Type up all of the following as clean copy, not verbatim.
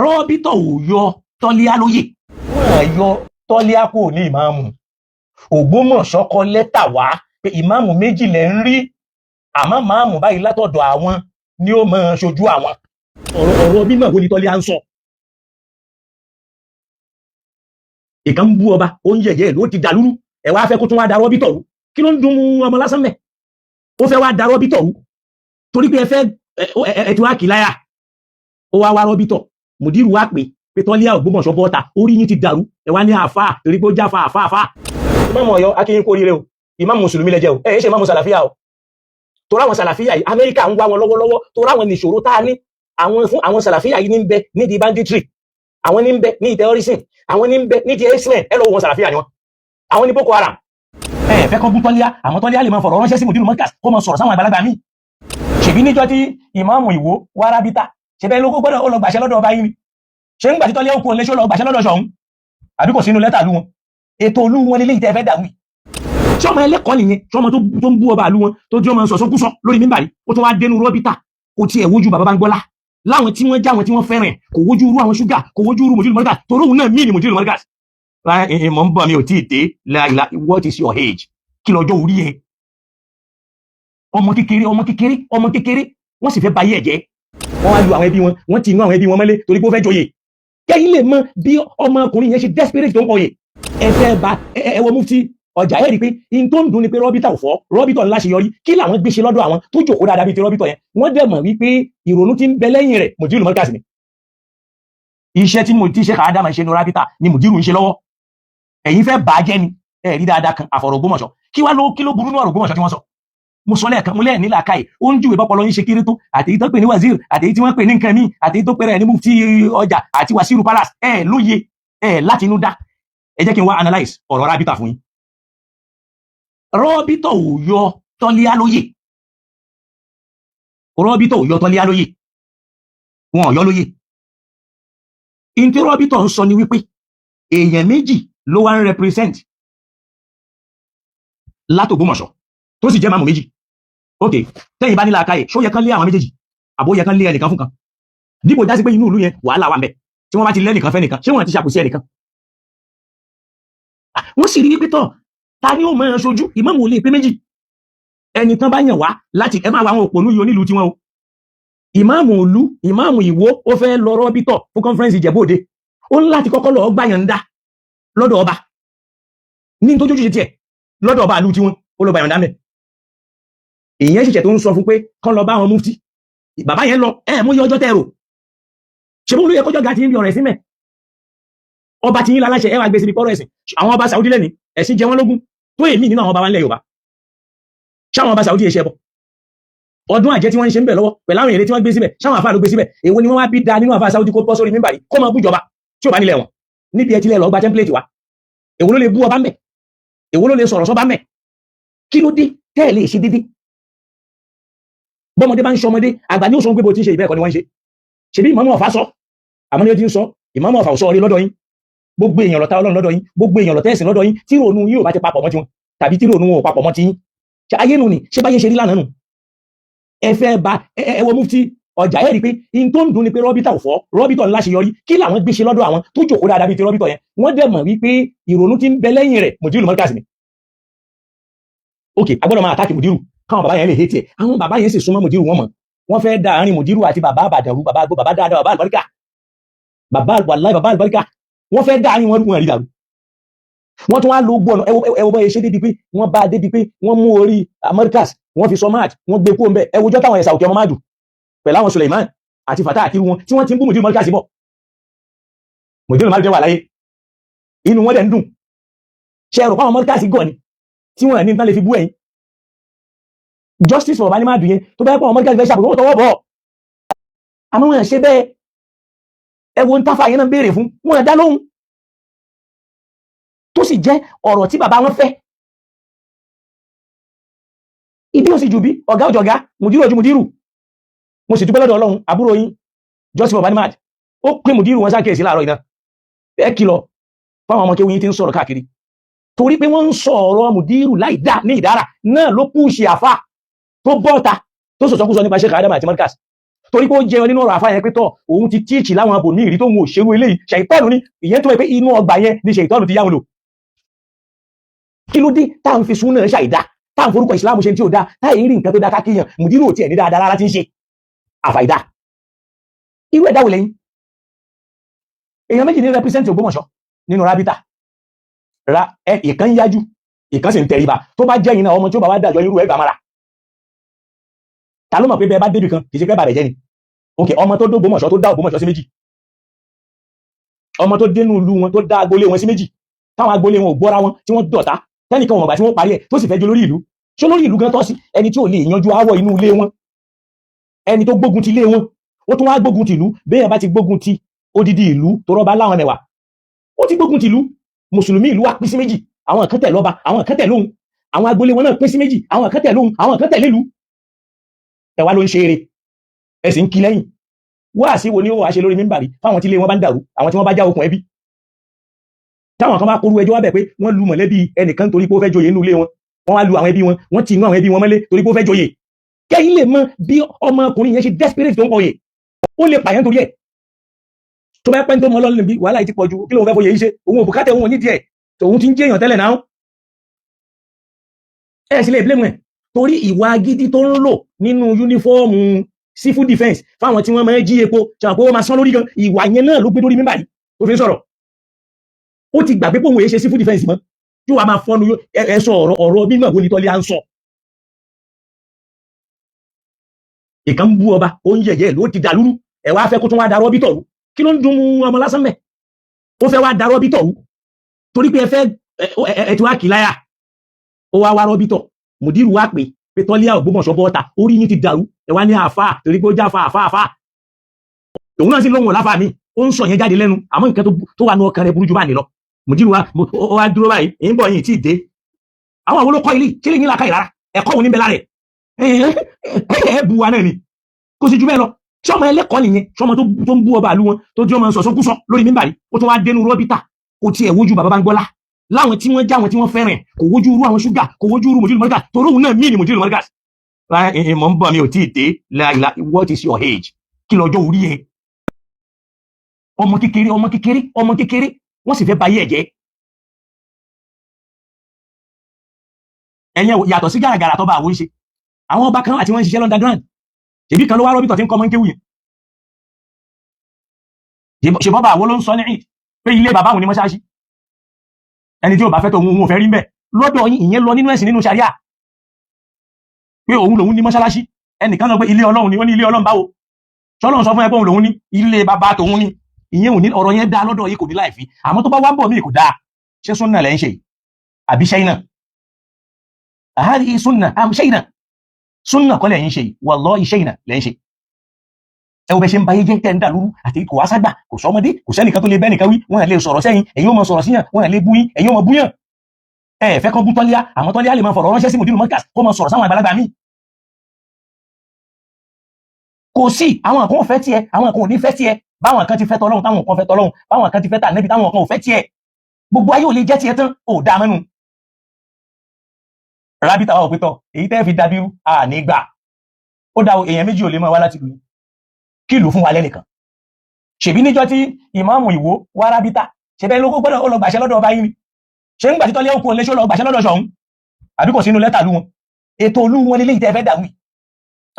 Rọ́bìtọ̀ ò yọ Tọ́líà lóyè. Wọ́n yọ Tọ́líà kò ní ìmáàmù. Ògbómọ̀ṣọ́ kọ lẹ́tà wá pé ìmáàmù méjì lẹ̀ ń rí, àmọ́ máàmù báyìí látọ̀dọ̀ àwọn ni ó máa ṣojú àwọn. Ọ̀rọ̀ mímọ̀ wo ni Tọ́líà ń sọ? Ìkan ń bú ọba, ó ń yẹ̀yẹ́ ló ti dàlúrú. Ẹ wá fẹ́ kó tún wá da Rọ́bìtọ̀ rú. Kí ló ń dun ọmọ lásán mẹ́? Ó fẹ́ wá da Rọ́bìtọ̀ rú torí pé ẹ fẹ́ ẹ ti wá kì í láyà. Ó wá wá Rọ́bìtọ̀, mùdírù wá pé pé Tọ́líà Ògbómọ̀ṣọ́ bọ́ta, orí yín ti dàrú. Ẹ wá ní àáfàá torí pé ó jáfa àáfàá àáfàá. Ìmáàmù Ọ̀yọ́, akínyín kó oríire o. Ìmáàmù mùsùlùmí lẹ jẹ́ o. Ẹ ẹ ṣe ìmáàmù sàlàfíà o. Torí àwọn sàlàfíà yìí, Amẹ́ríkà ń wá wọn lọ́wọ́lọ́wọ́, torí àwọn nìṣòro tá a ní. Àwọn fún àwọn sàlàfíà yìí ní ń bẹ nídìí banditry, àwọn ní ń bẹ ní terrorism, àwọn ní ń bẹ nídìí herdsmen. Ẹ lọ́wọ́ wọn, sàlàfíà ni wọn, àwọn ní Boko Haram. Ẹ fẹ́ kọ́ bú Tọ́líà, àwọn Tọ́líà lè máa fọ̀rọ̀ ránṣẹ́ sí mùdírù Mọ́kàs kó máa sọ̀rọ̀ sáwọn àgbàlagbà míì. Ṣèbí níjọ́ tí ìmáàmù Ìwó wá rábítà, ṣẹbẹ́ ló gbọ́dọ̀ ó lọ gbàṣẹ lọ́dọ̀ ọba yín ni? Ṣé ń gbà tí Tọ́líà ó kú òun léṣó lọ gbàṣẹ lọ́dọ̀ Ṣọ̀ún? Àbí kò sínú lẹ́tà lú wọn? Ètò olú wọn lélẹ́yìí tẹ́ fẹ́ dàrú yìí. Ṣọmọ ẹlẹ́kọ̀ọ́ nìyẹn? Ṣọmọ tó ń bú ọba àlú wọn, tó jẹ́ ọmọ sọ̀sọ́kúsọ lórí mímbàrí, ó tún wá dénú Rọ́bítà, kò tiẹ̀ wojú bàbá Báńgbọ́lá láwọn tí wọ́n já wọn tí wọ́n fẹ́ràn, kò wojú irú àwọn ṣúgà, kò wojú irú mùdírù Mọ́ríkàs, torí òun náà mí ni mùdírù Mọ́ríkàs. Mọ̀ ń bọ̀, mi ò tí ì dé láìla. What is your age? Kí lọ́jọ́ orí ẹ? Ọmọ kékeré, ọmọ kékeré, ọmọ kékeré, wọ́n sì fẹ́ ba ayé ẹ̀ jẹ́. Wọ́n wá lu àwọn ẹbí wọn, wọ́n ti inú àwọn ẹbí wọn mọ́lé torí pé ó fẹ́ joyè. Kẹ́yìn lè mọ bí ọmọkùnrin yẹn ṣe desperate tó ń kọyè. Ẹ fẹ́ ba ẹ wọ mufti ọjà, ẹ rí i pé in tó ń dùn ni pé Rọ́bìtà ò fọ́, Rọ́bìtà ńlá ṣe yọrí. Kí làwọn gbé ṣe lọ́dọ̀ àwọn tó jòkó dáadáa bíi ti Rọ́bìtà yẹn? Wọ́n dẹ̀ mọ̀ wípé ìrònú tí ń bẹ lẹ́yìn rẹ̀, mùdírù Mọ́ríkàsì ni. Iṣẹ́ tí mo ti ṣe kàádámà ṣe ní Rọ́bìtà ni mùdírù ń ṣe lọ́wọ́. Ẹ̀yin fẹ́ bà á jẹ́ ni. Ẹ rí dáadáa kan àfọ̀rọ̀ Ògbómọ̀ṣọ́. Kí wá ló, kí ló burú ní ọ̀rọ̀ Ògbómọ̀ṣọ́ tí wọ́n sọ? Mo sọ lẹ́ẹ̀kan, mo lẹ́ẹ̀ nílà káyì. Ó ń júwe bọ́pọlọ yín ṣe kéré tó, àti èyí tó pè ní wazir, àti èyí tí wọ́n pè ní nǹkan míì, àti èyí tó pèrè ní mufti ọjà àti wasiru palace. Ẹ lóye ẹ láti inú dá. Ẹ jẹ́ kí n wá analyse ọ̀rọ̀ Rábítà fún yín. Rọ́bítọ̀ ò yọ Tọ́líà lóyè. Rọ́bítọ̀ ò yọ Tọ́líà lóyè, wọn ò yọ lóyè. Ntí Rọ́bítọ̀ ń sọ ni wípé èèyàn méjì ló wá ń represent látÒgbómọ̀ṣọ́ tó sì jẹ́ máàmù méjì. Ok, tẹ́yìn bá nílà káyè, ṣó yẹ kán lé àwọn méjèèjì, àbó yẹ kán lé ẹnìkan fún kan? Dípò jásí pé inú ìlú yẹn wàhálà wà ń bẹ, tí wọ́n bá ti lẹ́nìkan fẹ́ nìkan, ṣé wọ́n ti ṣàkóso ẹnìkan? Wọ́n sì rí wípé tọ̀, ta ni ó máa ṣojú? Ìmáàmù ò lè pé méjì. Ẹni tán bá yàn wá láti ẹ máa wọ àwọn òpònú yìí onílùú tiwọn o. Ìmáàmù ìlú, ìmáàmù Ìwó, ó fẹ́ lọ Rọ́bítọ̀ fún conference Ìjẹ̀bú-Òde, ó ń láti kọ́kọ́ lọ gbàyàn dá lọ́dọ̀ ọba ní tó jójú ṣe tiẹ̀ lọ́dọ̀ ọba ìlú tiwọn. Ó lọ gbàyàn dá mẹ́. Ìyẹn ṣẹ̀ṣẹ̀ tó ń sọ fún pé kán lọ bá àwọn mufti. Bàbá yẹn lọ ẹ mú yẹ ọjọ́ tẹ́ rò ṣe bó ló yẹ kọjọ́ ga ti ń bí ọ̀rẹ́ sí mẹ́. Ọba ti yín láláṣẹ, ẹ wá gbé síbi pọ́rọ̀ ẹ̀sìn. Àwọn ọba Saudi lẹ́ni ẹ̀sìn jẹ wọ́n lógún tó èmi nínú àwọn ọba wa ńlẹ̀ Yorùbá. Ṣáwọn ọba Saudi ẹ̀ṣẹ̀ bọ̀ ọdún àjẹ́ tí wọ́n ń ṣe ń bẹ̀ lọ́wọ́ pẹ̀lú àwọn èrè tí wọ́n gbé síbẹ̀? Ṣáwọn àfáà ló gbé síbẹ̀? Èwo ni wọ́n wá bí da nínú àfáà Saudi kó bọ́ sórí mímbàrí kó máa bújọba tí ò bá nílẹ̀ wọn níbi ẹ tilẹ̀ lọ gba template wa? Èwo ló lè bú ọba ń bẹ̀? Èwo ló lè sọ̀rọ̀ sọ́ba ń bẹ̀? Kí ló dé tẹ́ ẹ̀ lè ṣe dédé? Bọ́mọdé bá ń ṣọmọdé, àgbà ní ó sọ pé bó ti ń ṣe ìbẹ́ẹ̀kọ́ ni wọ́n ń ṣe. Ṣebí ìmáàmù Ọ̀fà sọ, àmọ́ ní ó ti ń sọ, ìmáàmù Ọ̀fà ò sọ orí lọ́dọ̀ yín. Gbogbo èèyàn lọ̀tá Ọlọ́run lọ́dọ̀ yín, gbogbo èèyàn lọ̀tá ẹ̀sìn lọ́dọ̀ yín, tí ìrònú yín ò bá ti papọ̀ mọ́ tiwọn tàbí tí ìrònú wọn ò papọ̀ mọ́ tiyín. Ṣe ayé nu ni? Ṣé báyé ṣe rí lánàá nù? Ẹ fẹ́ ba ẹ wọ mufti ọjà, ẹ rí i pé in tó ń dùn ni pé Rọ́bìtà ò fọ́, Rọ́bìtà ńlá ṣe yọrí. Kí làwọn gbé ṣe lọ́dọ̀ àwọn tó jòkó dáadáa bíi ti Rọ́bìtà yẹn? Wọ́n dẹ̀ mọ̀ wípé ìrònú tí ń bẹ lẹ́yìn rẹ̀, mùdírù Mọ́ríkàsì ni. Ok, a gbọ́dọ̀ máa attack mùdírù káwọn bàbá yẹn lè hate ẹ̀. Àwọn bàbá yẹn sì súnmọ́ mùdírù, wọn mọ̀ wọ́n fẹ́ da àárín mùdírù àti bàbá àbàdàrú, bàbá àgbò, bàbá dáadáa, bàbá àlùbáríkà, bàbá wàláì, bàbá àlùbáríkà. Wọ́n fẹ́ da àárín wọn rú, wọn rí dàrú. Wọ́n tún wá lo gbọ́nà. Ẹ wo bọ́ ṣe débi pé wọ́n bá débi pé wọ́n mú orí Americas, wọ́n fi sọ máàd, wọ́n gbé kúrò ńbẹ̀. Ẹ wojọ́ táwọn ẹ̀sà òkè ọmọ máàdù pẹ̀lú àwọn Suleiman àti Fatah àti wọn tí wọ́n ti ń bú mùdírù Americas bọ̀. Mùdírù Americas wà láyé, inú wọn dẹ̀ ń dùn. Ṣe ẹ̀rọ pàwọn Americas gọ̀ ni tí wọ́n ní tán lè fi bú ẹ̀yìn? Justice for Bani yẹn, tó bá yẹ pé àwọn Americas fẹ́ ṣàbùkù, wọ́n tọwọ́ bọ̀, àmọ́ wọn ṣe bẹ́ẹ̀. Ẹ wo ń táfà yẹn náà béèrè fún wọn dá lóhùn, tó sì jẹ́ ọ̀rọ̀ tí bàbá wọn fẹ́. Ibi ó sì jù bí ọ̀gá òjọ̀gá, mùdírù ojú mùdírù. Mo sì dúpẹ́ lọ́dọ̀ Ọlọ́run, àbúrò yín Joseph Obanimad, ó pín mùdírù wọn sákèsí láàárọ̀ iná. Ẹ kìlọ̀ fáwọn ọmọ kéwìn tí ń sọ̀rọ̀ káàkiri, torí pé wọ́n ń sọ̀rọ̀ mùdírù láì dá ní ìdára náà ló púùsì àfà tó bọ́ta tó sọ̀sọ́kúsọ nípa Sheikh Adam àti Markaz. Torí pé ó jẹun nínú ọ̀rọ̀ àfa yẹn pé tọ̀, òun ti teach láwọn abòmí ìrí tóun ò ṣerú eléyìí. Ṣàìtọ́nù ni ìyẹn, tó yẹ pé inú ọgbà yẹn ni ṣàìtọ́nù ti yáwọn lò. Kí ló dé tá à ń fi súnà ṣàìdá, tá à ń forúkọ ìsìlámù ṣe tí ò dá, tá à ń rí nǹkan tó dá kákíyàn? Mùdírù ò tiẹ̀ ní dáadáa rárá tí ń ṣe àfàìdá. Irú ẹ̀dá wò lẹ́yìn? Èèyàn méjì ní represent Ògbómọ̀ṣọ́ nínú rábítà ra ẹ. Ìkan yájú, ìkan sì ń tẹríba. Tó bá jẹ́ yìí náà, ọmọ tí ó bá wá dájọ́ irú ẹ̀ gbà mára. Ta ló mọ̀ pé bẹ́ẹ̀ bá débì kan, kì í ṣe pé bàbẹ̀ jẹ́ ni? Ok, ọmọ tó dó Ògbómọ̀ṣọ́, tó dá Ògbómọ̀ṣọ́ sí méjì, ọmọ tó dénú ìlú wọn, tó dá agboolé wọn sí méjì, táwọn agboolé wọn ò gbọ́ra wọn, tí wọ́n dọ̀tá, tẹ́nìkan wọn mọ̀gbà tí wọ́n parí ẹ̀, tó sì fẹ́ jẹ́ olórí ìlú. Ṣé olórí ìlú gan tọ́ sí ẹni tí ò lè yanjú aáwọ̀ inú ilé wọn? Ẹni tó gbógun ti ilé wọn, ó tún wá gbógun ti ìlú. Béèyàn bá ti gbógun ti odidi ìlú tó rọ́bà láwọn mẹ́wàá, ó ti gbógun ti ìlú. Mùsùlùmí ìlú wa pín sí méjì: àwọn kan tẹ̀ lọ́ba, àwọn kan tẹ̀ lóhun. Àwọn agboolé wọn náà pín sí méjì: àwọn kan tẹ̀ lóhun, àwọn kan tẹ̀ lélu. Ẹ wá ló ń ṣe eré, ẹ sì ń kí lẹ́yìn. Wáàsí wo ni ó wàá ṣe lórí mímbàrí fáwọn tí ilé wọn bá ń dàrú, àwọn tí wọ́n bá já okùn ẹbí, táwọn kan bá kórú ẹjọ́ wá bẹ̀ pé wọ́n lu mọ̀lẹ́bí ẹnìkan torí pé ó fẹ́ joyè nínú ilé wọn, wọ́n wá lu àwọn ẹbí wọn, wọ́n ti inú àwọn ẹbí wọn mọ́lé torí pé ó fẹ́ joyè? Kẹ́yìn lè mọ bí ọmọkùnrin yẹn ṣe desperate tó ń kọyè, ó lè pààyàn torí ẹ̀. Tó bá pẹ́ tó mọ lọ́nà bí wàhálà yìí ti pọ̀ ju, kí lóun fẹ́ foyè yìí ṣe? Òun ò bùkátà, òun ò ní díẹ̀, tòun ti ń jẹ́yàn tẹ́lẹ̀ náà. Ẹ̀ sì lè blame ẹ̀ torí ìwà gidi tó ń lò nínú uniform civil defence fáwọn tí wọ́n máa ń jí epo ṣàwọn pé wọ́n máa sán lórí gan. Ìwà yẹn náà ló gbé lórí mímbà yìí tó fi ń sọ̀rọ̀. Ó ti gbàgbé pé òun èé ṣe civil defence mọ́, yóò wá máa fọ́nu. Ẹ sọ ọ̀rọ̀ ọ̀rọ̀ mímọ̀ wo ni tọ́lé à ń sọ? Ìkan ń bú ọba, ó ń yẹ̀yẹ́ ló ti dàlúrú. Ẹ wá fẹ́ kó tún wá darọ́ bí tọ̀rú. Kí ló ń dun ọmọ lásán mẹ́? Ó fẹ́ wá darọ́ bí tọ̀rú torí pé ẹ fẹ́ ẹ ti wá kì í láyà. Ó wá wá rọ́bítọ̀. Mùdírù wá pé pé tọ́líà Ògbómọ̀ṣọ́ bọ́ta, orí yín ti dàrú. Ẹ wá ní àáfà torí pé ó já àfà àfà àfà. Òun náà sì lóhùn ọ̀láfà mi, ó ń sọ yẹn jáde lẹ́nu, àmọ́ nǹkan tó wà ní ọkàn rẹ̀ burú jù bá ní lọ. Mùdírù wa ó wá dúró báyìí, ń bọ̀ yìí tí ì dé. Àwọn àwọn olókọ́ ilé kí lè ní làákàyè rárá? Ẹ̀kọ́ òun níbẹ̀ lára ẹ̀ ẹ̀ bu wa náà ni, kò sì ju bẹ́ẹ̀ lọ. Sọmọ ẹlẹ́kọ̀ọ́ nìyẹn? Sọmọ tó ń bú ọba àlú wọn, tó jẹ́ ọmọ sọ̀sọ́kúsọ lórí mímbàrí, ó tún wá dénú rọ́bítà, kò tiẹ̀ wojú bàbá Báńgbọ́lá láwọn tí wọ́n já wọn tí wọ́n fẹ́ràn, kò wojú irú àwọn ṣúgà, kò wojú irú Mùdírù Mọ́ríkà, torí òun náà mí ni Mùdírù Mọ́ríkà. Mọ̀ ń bọ̀, mi ò tí ì dé. Láìla, what is your age? Kí lọ́jọ́ orí ẹ? Ọmọ kékeré, ọmọ kékeré, ọmọ kékeré, wọ́n sì fẹ́ ba ayé ẹ̀ jẹ́. Ẹ̀yẹn yàtọ̀ sí gàràgàrà tó bá àwọn ń ṣe. Àwọn ọba kan àti wọ́n ń ṣiṣẹ́ l'underground. Ṣèbí kan ló wá rọ́bìtọ̀ tí ń kọ́ ọmọ ń kéwù yẹn. Ṣe bọ́ba àwọn ló ń sọ ní ìd pé ilé bàbá òun ní mọ́ṣáláṣí, ẹni tí ò bá fẹ́ tó òun ò fẹ́ rí mbẹ̀ lọ́dọ̀ yín. Ìyẹn lọ nínú ẹ̀sìn, nínú ṣàríà, pé òun lòun ní mọ́ṣáláṣí. Ẹnìkan lọ pé ilé Ọlọ́run ni. Ó ní ilé Ọlọ́run báwo? Ṣọlọ́run sọ fún ẹ pé òun lòun ní ilé bàbá tòun ní? Ìyẹn ò ní ọ̀rọ̀ yẹn dá lọ́dọ̀ yìí, kò ní láì fi. Àmọ́ tó bá wá ń bọ̀ mí, kò dáa. Ṣé súnà lẹ́ ń ṣe àbí ṣẹ́yìnà? Àhárí súnà àm ṣẹ́yìnà? Súnà kọ́ lẹ́ ń ṣe, wallahi ṣẹ́yìnà lẹ́ ń ṣe. Ẹ wo bẹ ṣe ń ba ayé jẹ́, tẹ́ ń dà lúrú àti kò wá ságbà, kò sọmọdé, kò sẹ́nìkan tó lè bẹ́ nìkan wí. Wọ́n lè sọ̀rọ̀ sẹ́yìn, ẹ̀yin ó máa sọ̀rọ̀ síyàn. Wọ́n lè bú yín, ẹ̀yin ó máa bú yàn. Ẹ fẹ́ kán bú tọ́líà, àmọ́ tọ́líà lè máa fọ̀rọ̀ ránṣẹ́ sí Mùdírù Mọ́kàs, kó máa sọ̀rọ̀ sáwọn àgbàlagbà míì. Kò sí, àwọn kan ò fẹ́ tiẹ̀, àwọn kan ò ní fẹ́ tiẹ̀. Báwọn kan ti fẹ́ tọ́lọ́hun, táwọn kan fẹ́ tọ́lọ́hun, báwọn kan ti fẹ́ tà nẹ́bi, táwọn kan ò fẹ́ tiẹ̀. Gbogbo ayé ò lè jẹ́ tiẹ̀ tán, ò dáa mẹ́nu. Rábìtà wà òpétọ́ èyí tẹ́ fi dàbírú à ní gbà. Ó dá èèyàn méjì ò lè máa wá láti ìlú yìí. Kí ìlú fún wa lẹ́nìkan? Ṣèbí níjọ́ tí ìmáàmù Ìwó wá rábìtà, ṣẹbẹ́ ló gbọ́dọ̀ ó lọ gbàṣẹ lọ́dọ̀ ọba yín ni? Ṣé ń gbà títọ́lé òkú ọ̀lẹ́ṣọ́ lọ gbàṣẹ lọ́dọ̀ Ṣọ̀ún? Àbí kò sínú lẹ́tà lú wọn? Ètò olú wọn lélẹ́yìí tẹ́ fẹ́ dàrú yìí.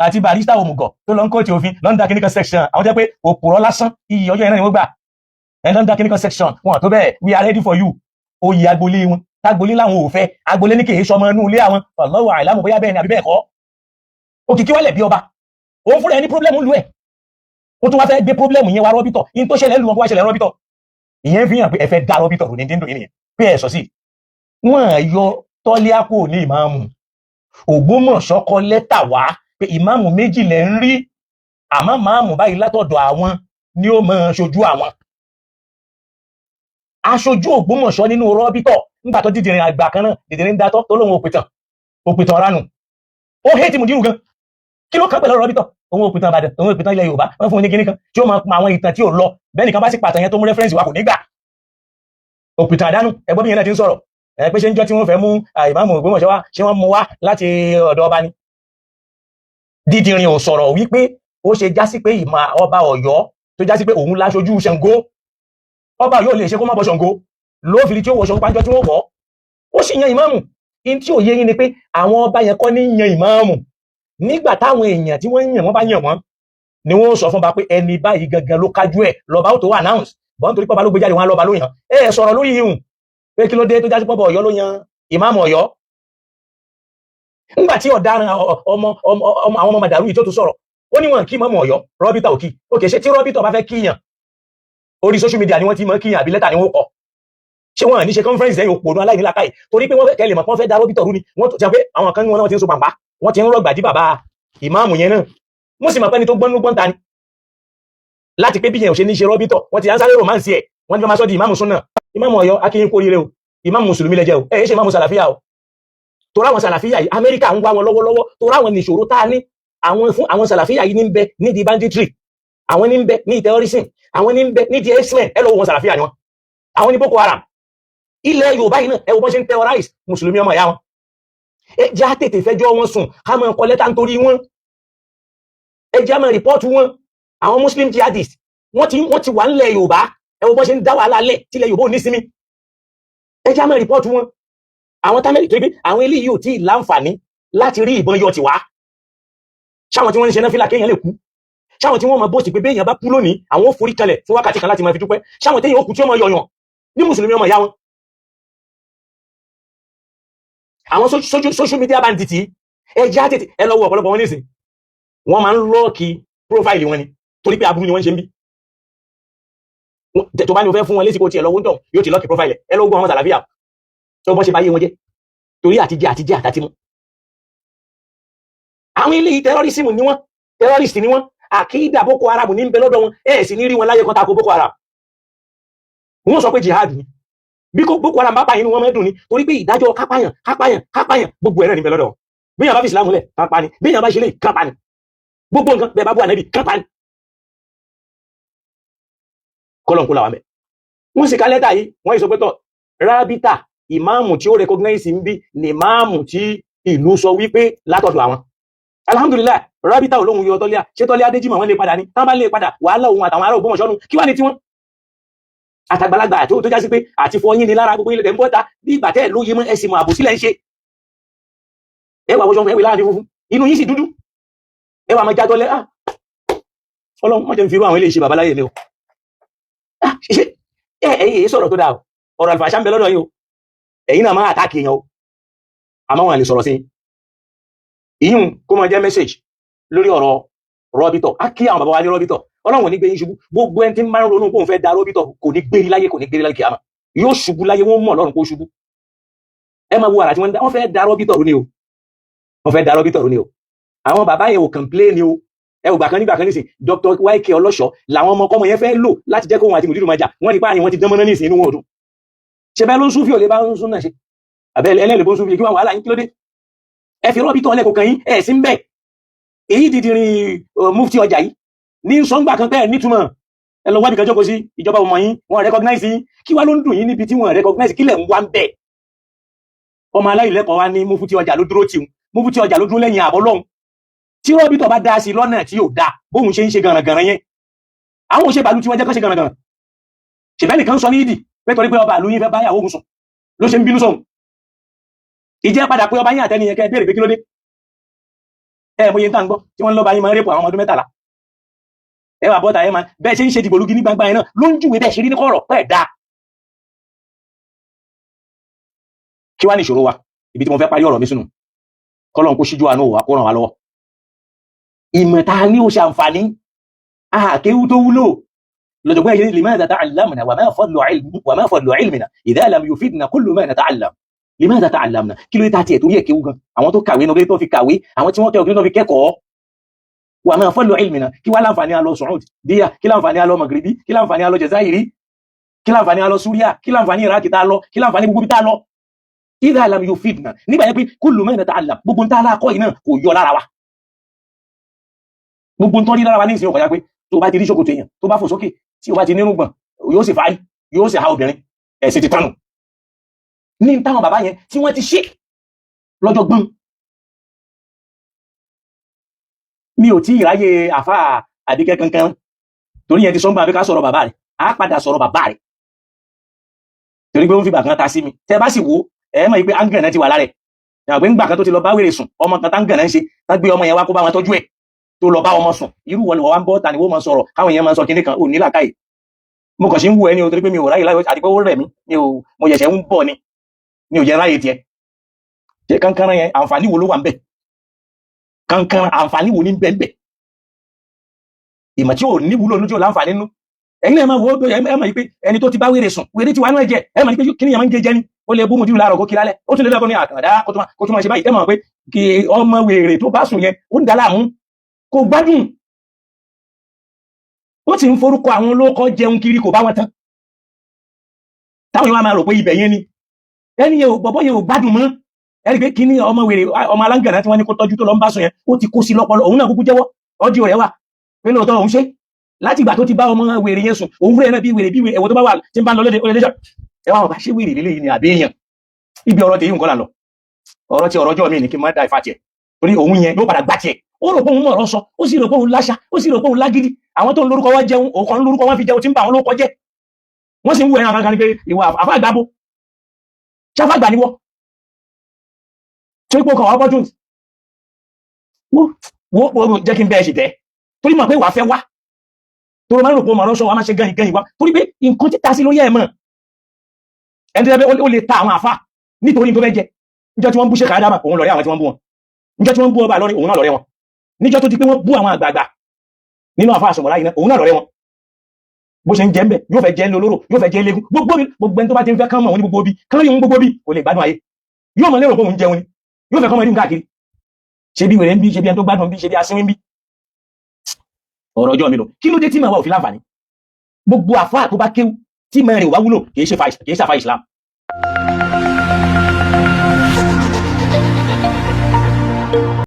Àti barrister òmùgọ̀ tó lọ ń kóòtù òfin lọ́ndà kíníkan section, àwọn jẹ́ pé òpùrọ̀ lásán, iyì ọjọ́ yẹn náà ni wọ́n gbà ẹ̀ lọ́ndà kíníkan section wọn tó bẹ́ẹ̀. We are ready for you. Oyè agboolé wọn tágbolé làwọn ò fẹ́, agboolé ní kìí sọmọ inú ilé àwọn. Wallahu a'lamu bóyá bẹ́ẹ̀ ni àbí bẹ́ẹ̀ kọ́. Òkìkí wálẹ̀ bí ọba, òun fúnra ẹ ní problem lu ẹ̀, ó tún wá fẹ́ gbé problem yẹn wá rọ́bìtọ̀. In tó ṣẹlẹ̀ lu wọn kó wá ṣẹlẹ̀ rọ́bìtọ̀. Ìyẹn fi hàn pé ẹ fẹ́ dá rọ́bìtọ̀ rò ní díndùn yìí nìyẹn, pé ẹ sọ sí wọ́n yọ tọ́líà kò ní ìmáàmù Ògbómọ̀ṣọ́ kọ lẹ́tà wá pé ìmáàmù méjì lẹ̀ ń rí, àmọ́ máàmù báyìí látọ̀dọ̀ àwọn ni ó máa ṣojú àwọn. Aṣojú Ògbómọ̀ṣọ́ nínú rọ́bítọ̀ nígbà tó dídìrín àgbà kan náà, dídìrín dátọ́ tó lóun òpìtàn, òpìtàn ránù. Ó hate mùdírù gan. Kí ló kàn pẹ̀lú rọ́bítọ̀? Òun òpìtàn Ìbàdàn, òun òpìtàn ilẹ̀ Yorùbá. Wọ́n fún un ní kíní kan tí ó máa pa àwọn ìtàn tí ò lọ bẹ́ẹ̀. Nìkan bá sì pàtàn yẹn tó mú reference wa, kò ní gbà. Òpìtàn àdánù. Ẹgbọ́n bí yẹn náà ti ń sọ̀rọ̀ ẹ pé ṣé ń jọ́ tí wọ́n fẹ́ mú ìmáàmù Ògbómọ̀ṣọ́ wá, ṣé wọ́n mú wá láti ọ̀dọ̀ ọba ni? Dídìrín ò sọ̀rọ̀ wípé Ó ṣe já sí pé ìmọ̀ ọba Ọ̀yọ́ tó já sí pé òun láṣojú Ṣàngó, ọba Ọ̀yọ́ lè ṣe kó má bọ Ṣàngó lófìrí tí ó wọ Ṣàngó pàjọ tí wọ́n wọ̀, ó sì yan ìmáàmù. In tí ò yé yín ni pé àwọn ọba yẹn kọ́ ní yan ìmáàmù. Nígbà táwọn èèyàn tí wọ́n yàn wọ́n bá yàn wọ́n ni wọ́n sọ fún ba pé ẹni báyìí gangan ló kájú ẹ̀, lọ́ba ó tó announce bọ́n, torí pọ́ba ló gbé jáde, wọn lọ́ba ló yàn. Ẹ sọ̀rọ̀ lórí ihun pé kí ló dé tó jásí pọ́bọ̀ Ọ̀yọ́ ló yan ìmáàmù Ọ̀yọ́. Ńgbà tí ọ̀daràn ọmọ ọmọ àwọn ọmọ màdàrú yìí tó tún sọ̀rọ̀, ó ní wọn kí ìmáàmù Ọ̀yọ́, rọ́bìtà òkì òkè. Ṣé tí rọ́bìtà bá fẹ́ kíyàn, orí social media ni wọ́n ti mọ̀ kíyàn, àbí lẹ́tà ni wọ́n kọ? Ṣé wọn ní ṣe conference lẹ́yìn òpònú aláìnílákàyè? Torí pé wọ́n fẹ́ kẹ́lẹ̀ mọ̀ pé wọ́n fẹ́ da rọ́bìtà rú ni. Wọ́n tó jẹ́ pé àwọn kan ní wọn náà ti ń so pàmpá, wọ́n ti ń rọ̀gbà dí bàbá ìmáàmù yẹn náà. Wọ́n sì mọ̀ pé ẹni tó gbọ́n gbọ́n ta ni láti pé bí yẹn ò ṣe ní ṣe rọ́bìtọ̀, wọ́n ti ń sáré romance ẹ̀, wọ́n ti fẹ́ máa sọ di ìmáàmù súnà. Ìmáàmù Ọ̀yọ́, akínyín kú oríire o. Ìmáàmù mùsùlùmí lẹ́jẹ́ o, ẹ̀ ẹ́ ṣe ìmáàmù sàlàfíà o. Torí àwọn sàlàfíà yìí, Amẹ́ríkà ń wá wọn lọ́wọ́lọ́wọ́, torí àwọn nìṣòro tá a ní. Àwọn fún àwọn sàlàfíà yìí ní ń bẹ nídìí banditry, àwọn ní ń bẹ ní terrorism, àwọn ní ń bẹ nídìí herdsmen. Ẹ lọ́wọ́ wọn, sàlàfíà ni wọn. Àwọn ní Boko Haram ilẹ̀ Yorùbá yìí náà, ẹ wo bọ́n ṣe ń terrorize mùsùlùmí ọmọ ìyá wọn. Ẹ jẹ́ á tètè fẹjọ́ wọn sùn, ká máa kọ lẹ́tà nítorí wọn. Ẹ jẹ́ á máa report wọn. Àwọn Muslim jihadists, wọ́n ti wà ńlẹ̀ Yorùbá. Ẹ wo bọ́n ṣe ń dá wàhálà lẹ̀ tílẹ̀ Yorùbá ò ní sinmi. Ẹ jẹ́ á máa report wọn. Àwọn támẹ́lì tó gbé àwọn eléyìí ò tí ì láǹfààní láti rí ìbọn yọ tiwa. Ṣáwọn tí wọ́n ń ṣe náfìlà kéèyàn lè kú, ṣáwọn tí wọ́n máa bóòsì pé béèyàn bá kú lónìí, àwọn ò forí kalẹ̀ fún wákàtí kan láti máa fi dúpẹ́, ṣáwọn téèyàn ó kú tí ó máa yọyàn ní mùsùlùmí ọmọ ìyá wọn. Àwọn social media bandit, ẹ já tètè ẹ lọ wo ọ̀pọ̀lọpọ̀ wọn nísìn, wọ́n máa ń lock profile wọn ni, torí pé aburú ni wọ́n ń ṣe ń bí. Tó bá ní o fẹ́ fún wọn lésìkò tiẹ̀ lọ́wọ́ ń tọ̀, yóò ti lock profile. Ẹ lọ́wọ́ àwọn sàlàfíà tó bọ́n ṣe bá yé wọn jẹ́ torí àtijẹ́ àtijẹ́ àtàtìmú. Àwọn eléyìí, terrorism ni wọ́n, terrorist ni wọ́n. Àkídà Boko Haram ní ń bẹ lọ́dọ̀ wọn. Ẹ̀ sì ní rí wọn láyé kan tako Boko Haram. Wọ́n sọ pé jihad ni. Bí kò Boko Haram bá pààyàn, inú wọn mẹ́dùn ni, torí pé ìdájọ́ kápáyàn kápáyàn kápáyàn gbogbo ẹ̀rẹ́ ní bẹ lọ́dọ̀ wọn. Bí yàn bá fi ìsìlámù lẹ̀, kápá ni. Bí yàn bá ṣe lè, kápá ni. Gbogbo nǹkan bẹ́ẹ̀ bá bú ànábì, kápá ni. Kọ́lọ̀ ń kó làwọn mẹ́. Wọ́n sì ká lẹ́tà yìí, wọ́n yìí sọ pé tọ̀ rábítà ìmáàmù tí ó recognize ń bí ni ìmáàmù tí ìlú sọ wípé látọ̀dọ̀ àwọn. Alhamdulillah, rábítà olóhun yọ tọ́líà. Ṣé tọ́líà déjìmọ̀ wọ́n lè padà ní tán bá lè padà, wàhálà òun àtàwọn ará Ògbómọ̀ṣọ́ nù. Kí wá ní tiwọn àtàgbàlagbà àti tó já sí pé àti fọyín ni lára gbogbo ilẹ̀ ń bọ́ta bí ìgbà tẹ́ ẹ̀ lóye mọ́ ẹ̀sìn mọ́ àbòsílẹ̀ ń ṣe. Ẹ wà wọṣọ, ẹwì láàrin funfun, inú yín sì dúdú, ẹ wà máa já tọ́lẹ̀. Ah, Ọlọ́run má jẹ́ n fi irú àwọn eléyìí ṣe babaláyé mi o. Ah, ṣe ẹ ẹ̀yin èyí sọ̀rọ̀ tó dáa o. Ọ̀rọ̀ àlùfàṣà ń bẹ lọ́dọ̀ yín o. Ẹ̀yin náà máa attack èèyàn o, àmọ́ wọn lè sọ̀rọ̀ sí ìyún kó máa jẹ́ message lórí ọ̀rọ̀ rọ́bìtọ̀. Á kí àwọn bàbá wa ní rọ́bìtọ̀, Ọlọ́run ò ní gbé yín ṣubú. Gbogbo ẹni tí ń bá ń ronú kóun fẹ́ da rọ́bìtọ̀, kò ní gbérí láyé, kò ní gbérí láyé kìámà, yóò ṣubú láyé. Wọ́n mọ̀ lọ́run kó ṣubú. Ẹ máa wo àrà tí wọ́n ń dá. Wọ́n fẹ́ da rọ́bìtọ̀ rú ni o, wọ́n fẹ́ da rọ́bìtọ̀ rú ni o. Àwọn bàbá yẹn ò complain o. Ẹ ò gbà kan nígbà kan nísìn, Dr. YK Ọlọ́ṣọ́ làwọn ọmọ ọkọ yẹn fẹ́ lò láti jẹ́ kóhun àti mùdírù máa jà. Wọ́n rí páàrin wọn ti dán mọ́ná nísìn, inú wọn ò dùn. Ṣe bẹ́ẹ̀ ló ń súnfì ò lè bá ń sún náà ṣe àbẹ́ ẹlẹ́lẹ́ bó ń súnfì? Kí wọ́n wàhálà yín, kí ló dé? Ẹ fi rọ́bìtọ̀ ọlẹ́kọ̀ọ́ kan yín ẹ̀ sí ń bẹ̀. Èyí dìdìrín mufti ọjà yìí ní sọ́ngbà kan pẹ́ẹ́ nítumọ̀. Ẹ lọ wábì kan jókòó sí. Ìjọba ọmọ yín, wọn recognize yín. Kí wá ló ń dùn yín níbi tí wọn recognize? Kílẹ̀ ń wá ń bẹ̀? Ọmọ aláìlẹ́kọ̀ọ́ wa ní mufti ọjà ló dúró tìun, mufti ọjà ló dúró lẹ́yìn àbọ̀ lọ́hùn. Tí rọ́bìtọ̀ bá dá sí lọ́nà tí yóò dá bóun ṣe ń ṣe gànràngànràn yẹn, àwọn òṣèbàlú tí wọ́n jẹ́ kán ṣe gànràngànràn. Ṣèbẹ́ nìkan sọ ní ìdì pé torí pé ọba àlú yín fẹ́ báyàwó òun sùn ló ṣe ń bínú sóhun. Ìjẹ́ padà pé ọba yín àtẹniyẹn kẹ́ béèrè pé kí ló dé. Ẹ mọ̀ yẹn tá ń gbọ́ tí wọ́n lọ́ba yín máa ń rape àwọn ọmọ ọdún 13. Ẹ wà bọ́ta, ẹ máa bẹ́ẹ̀ ṣe ń ṣe dìgbòlugi ní gbangba yẹn náà ló ń júwe bẹ́ẹ̀ ṣe rí ní kọ̀rọ̀ pẹ́ẹ́ dáa. Kí wá ní ìṣòro wa? Ibi tí mo fẹ́ parí ọ̀rọ̀ mi sínú, kọ́lọ́n kó ṣíjú àánú wa, kó ràn wá lọ́wọ́. Ìmọ̀ ta ni ó ṣe àǹfààní àkéwú tó wúlò lọ́jọ̀gbọ́n ẹ̀yẹ. Limadha ta'allamna wa ma fadlu ilmina idha lam yufidna kullu ma nata'allam. Limadha ta'allamna? Kí ló dé tá tiẹ̀ torí ẹ̀ kéwú gan? Àwọn tó kàwé náà tó fi kàwé, àwọn tí wọ́n kẹ́kọ̀ọ́ tó fi kẹ́kọ̀ọ́. Wa ma fadlu ilmina? Kí wá láǹfààní alọ Saud díyà? Kí láǹfààní alọ Magribi? Kí láǹfààní alọ Jazairi? Kí láǹfààní alọ Súríà? Kí láǹfààní Iraki tá a lọ? Kí láǹfààní gbogbo bí tá a lọ? Idha lam yufidna, nígbà yẹn pé kullu ma nata'allam, gbogbo ń tá a lákọ́ yìí náà kò yọ lára wa. Gbogbo ń tọ́ rí lára wa ní ìsìn ọkọ̀ ya pé tó bá ti rí ṣòkòtò èèyàn tó bá fò sókè, tí o bá ti nírùngbọ̀n, yóò sì fárí, yóò sì ha obìnrin, ẹ̀sìn ti tánu ní táwọn bàbá yẹn tí wọ́n ti ṣe lọ́jọ́ gbọ́n. Mi ò tí ì ráyè àfa Àbíkẹ́ kankan, torí yẹn ti sọ́ngbà àbí ká sọ̀rọ̀ bàbá rẹ̀. Á padà sọ̀rọ̀ bàbá rẹ̀, torí pé ó ń fìgbà kan ta sí mi. Tẹ́ bá sì wò, ẹ mọ̀ pé áńgànà ti wà lára ẹ̀. Yàrá pé ńgbà kan tó ti lọ bá wèrè sùn, ọmọ kan táńgànà ń ṣe, tá gbé ọmọ yẹn wá kó bá wọn tọ́jú ẹ̀, tó lọ bá ọmọ sùn. Irú wọn wọ́n wá ń bọ́ ta ni wọ́n máa sọ̀rọ̀, káwọn èèyàn máa sọ kinní kan ò ní làákàyè. Mo kàn sí ń wù ẹ́ ní o, torí pé mi ò ráyè láyò, àti pé ó rẹ̀ mí, mi ò, mo ṣẹ̀ṣẹ̀ ń bọ̀ ni, mi ò jẹ́ ráyè tiẹ̀. Ṣé kankara yẹn, àǹfààní wo ló wà ń bẹ̀? Kankara, àǹfààní wo ní bẹ̀ ń bẹ̀? Ìmọ̀ tí ò ní wúlò lójú, ò láǹfààní nínú. Ẹ̀yin náà ẹ máa wo, ẹ máa yí pé ẹni tó ti bá wèrè sùn, wèrè ti wà nínú ẹ̀jẹ̀. Ẹ máa yí pé kí ni yẹn máa ń gé jẹ ni. Ó lè bú mu dúró láàárọ̀, kó kí lálẹ́, ó tún lè lọ́kọ́ ní àkàndá, kó tún máa ṣe báyìí. Ẹ máa pé kí ọmọ wèrè tó bá sùn yẹn, ó ń dá láàmú, kò gbádùn. Ó sì ń forúkọ àwọn olókọ jẹun kiri, kò bá wọn tán. Táwọn yẹn wá máa rò pé ibẹ̀ yẹn ni ẹni yẹn ò bọ̀bọ̀ yẹn ò gbádùn mọ́. Ẹni pé kí ni ọmọ wèrè, ọmọ aláǹgànà tí wọ́n ní kó tọ́jú, tó lọ ń bá sùn yẹn, ó ti kó sí lọ́pọlọ. Òun náà kúkú jẹ́wọ́, audio rẹ̀ wà, pé lóòótọ́ òun ṣe. Láti ìgbà tó ti bá ọmọ wèrè yẹn sùn, òun fúnra náà bí wèrè bí wèrè. Ẹ̀wọ̀n tó bá wà tí ń bá ń lọ lóde, ó lè léjọ́ ẹ wá wọn bá ṣé wèrè lélẹ́yìn ni àbí èèyàn. Ibi ọ̀rọ̀ tèyí nǹkan là ń lọ. Ọ̀rọ̀ tí ọ̀rọ̀ ọjọ́ mi ní kí n má da ìfà tiẹ̀, torí òun yẹn yóò padà gbá tiẹ̀. Ó rò pé òun mọ̀ ọ̀rọ̀ sọ, ó sì rò pé òun láṣà, ó sì rò pé òun lágídí. Àwọn tó ń lórúkọ wọn jẹun, òun kan ń lórúkọ wọn fi jẹun, tí ń bà wọn lórúkọ jẹ́. Wọ́n sì ń wú ẹran kankan ní pé ìwà àfa àgbàbo ṣáfàgbà ni wọ́, torí pé ó kàn wá opportunity. Wo wo wo, jẹ́ kí n bẹ́ẹ̀ ṣe tẹ́, torí mọ̀ pé wàá fẹ́ wá, torí máa ń rò pé ó máa rọ́ṣọ́ wa, máa ṣe gẹ́yìn gẹ́yìn wá, torí pé nǹkan títa sí lórí ẹ̀ mọ̀. Ẹni tó yẹ pé ó lè ta àwọn àfa nítorí tó fẹ́ jẹ. Níjọ́ tí wọ́n ń bú ṣe kàdámà, òun lọ̀rẹ́ àwọn tí wọ́n ń bú wọn. Níjọ́ tí wọ́n ń bú ọba lọ́rin, òun náà lọ̀rẹ́ wọn. Níjọ́ tó di pé wọ́n bú àwọn àgbààgbà nínú àfa àsọmọlá yìí náà, òun náà lọ̀rẹ́ wọn. Bó ṣe ń jẹ́ ń bẹ̀, yóò fẹ́ jẹ́ ń lóró, yóò fẹ́ jẹ́ légún. Gbogbo bí gbogbo ẹni tó bá ti ń fẹ́ kán mọ̀ òun ní gbogbo bí kán rí òun, gbogbo bí kò lè gbádùn ayé. Yóò mọ̀ lérò pé òun jẹun ni, yóò fẹ́ kán mọ̀ rí káàkiri, ṣe bí wèrè ń bí, ṣe bí ẹni tó gbádùn ń bí, ṣe bí asínwín ń bí. Ọ̀rọ̀ ọjọ́ mi lọ. Kí ló dé tí màá wà òfin láǹfààní? Gbogbo àfáà tó bá kéwú tí mẹ́rin ò bá wúlò, kì í ṣe àfáà Islam.